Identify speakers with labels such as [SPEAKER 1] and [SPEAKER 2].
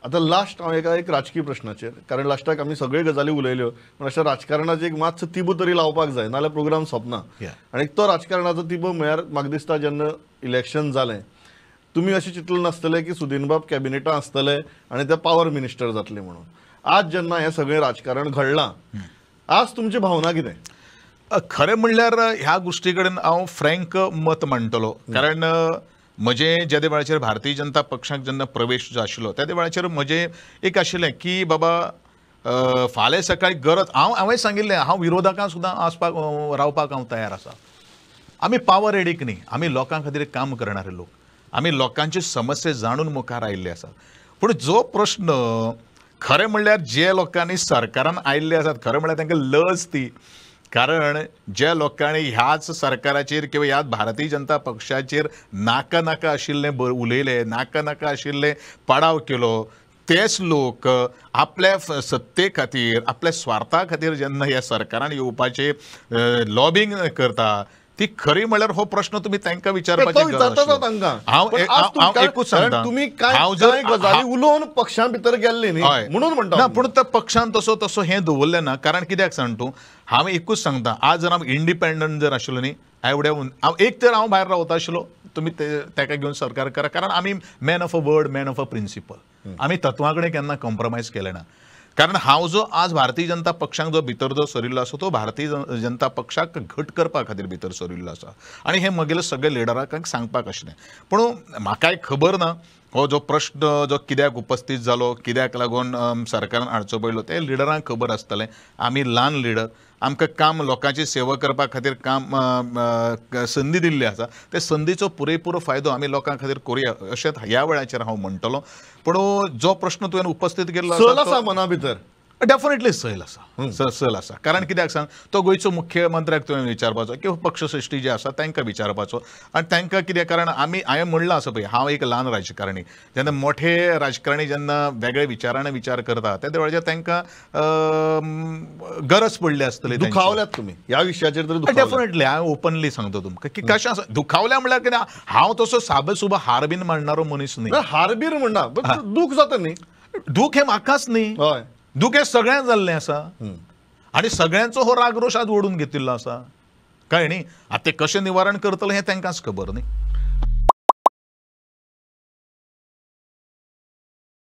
[SPEAKER 1] आतां लास्ट हांव एका एक राजकीय प्रश्नाचेर, कारण लास्टाक आमी सगळे गजाली उलयल्यो, पूण अशें राजकारणाचेर एक मातसो तिबो तरी लावपाक जाय, नाजाल्यार प्रोग्राम सोंपना. आनी तो राजकारणाचो तिबो म्हळ्यार म्हाका दिसता जेन्ना इलेक्शन जालें तुमी अशें चिंतलें नासतलें की सुदीनबाब कॅबिनेटां आसतले आनी ते पावर मिनिस्टर जातले म्हणून. आज जेन्ना हें सगळें राजकारण घडलां, आज तुमची भावना कितें?
[SPEAKER 2] खरें म्हणल्यार ह्या गोश्टी कडेन हांव फ्रँक मत मांडटलो, कारण म्हजें जेदे वेळाचेर भारतीय जनता पक्षाक जेन्ना प्रवेश जो आशिल्लो त्या वेळाचेर म्हजें एक आशिल्लें की बाबा फाल्यां सकाळी गरज, हांवें सांगिल्लें हांव विरोधकां सुद्दां आसपाक रावपाक हांव तयार आसा. आमी पावर एडीक न्ही, आमी लोकां खातीर काम करणारे लोक, आमी लोकांची समस्या जाणून मुखार आयिल्ले आसात. पूण जो प्रश्न खरें म्हणल्यार जे लोकांनी सरकारान आयिल्ले आसात, खरें म्हणल्यार तांकां लज ती, कारण ज्या लोकांनी ह्याच सरकाराचेर किंवा ह्याच भारतीय जनता पक्षाचेर नाका नाका आशिल्लें उलयलें, नाका नाका आशिल्लें पाडाव केलो, तेच लोक आपल्या सत्ते खातीर आपल्या स्वार्था खातीर जेन्ना ह्या सरकारान येवपाचें लॉबींग करता, ती खरी म्हणल्यार हो प्रश्न तुमी तांकां विचारपाची गरज आशिल्ली. हांव एकूच सांगता,
[SPEAKER 1] तुमी कांय गजाली उलोवन पक्षां भितर गेल्ले न्ही म्हणून म्हणटा
[SPEAKER 2] ना, पूण त्या पक्षान तसो तसो हें दवरलें ना. कारण कित्याक सांग तूं, हांव एकूच सांगता, आज जर हांव इंडिपेंडंट जर आशिल्लो न्ही, एवढे हांव एक तर हांव भायर रावता आशिल्लो, तुमी ताका घेवन सरकार करा, कारण आमी man of a word, man of a principle, आमी तत्वां कडेन केन्ना कॉम्प्रोमायज केलें ना. कारण हांव जो आज भारतीय जनता पक्षाक जो भितर जो सरिल्लो आसा तो भारतीय जनता पक्षाक घट करपा खातीर भितर सरिल्लो आसा, आनी हें म्हगेले सगळे लिडरांक सांगपाक आशिल्लें. पूण म्हाकाय खबर ना हो जो प्रश्न जो कित्याक उपस्थीत जालो, कित्याक लागून सरकारान हाडचो पडलो, ते लिडरांक खबर आसतलें. आमी ल्हान लिडर, आमकां काम लोकांची सेवा करपा खातीर काम संदी दिल्ली आसा, ते संदीचो पुरेपूर फायदो आमी लोकां खातीर करुया अशें ह्या वेळाचेर हांव म्हणटलो. पूण जो प्रश्न तुवें उपस्थीत केल्लो
[SPEAKER 1] सैल आसा मना भितर,
[SPEAKER 2] डेफिनेटली सैल आसा, सैल आसा. कारण कित्याक सांग, तो गोंयचो मुख्यमंत्र्याक तुवें विचारपाचो किंवा पक्षश्रेश्ठी जे आसा तांकां विचारपाचो, आनी तांकां कित्याक, कारण आमी हांवें म्हणलां आसा पळय, हांव एक ल्हान राजकारणी, जेन्ना मोठे राजकारणी जेन्ना वेगळे विचारान विचार करता त्या वेळाचेर तांकां गरज पडली आसतली.
[SPEAKER 1] दुखावल्यात तुमी ह्या विशयाचेर तरी?
[SPEAKER 2] डेफिनेटली हांव ओपनली सांगता तुमकां की कशें आसा, दुखावल्या म्हणल्यार कितें, हांव तसो साबे सुबा हार बीन मांडणारो मनीस न्ही.
[SPEAKER 1] हार बीन म्हणना, दूख जाता न्ही,
[SPEAKER 2] दूख हें म्हाकाच न्ही,
[SPEAKER 1] हय
[SPEAKER 2] दूख हें सगळ्यांक जाल्लें आसा, आनी सगळ्यांचो हो रागरोश आज ओडून घेतिल्लो आसा, कळ्ळें न्ही. आतां ते कशें निवारण करतले हें तांकांच खबर न्ही.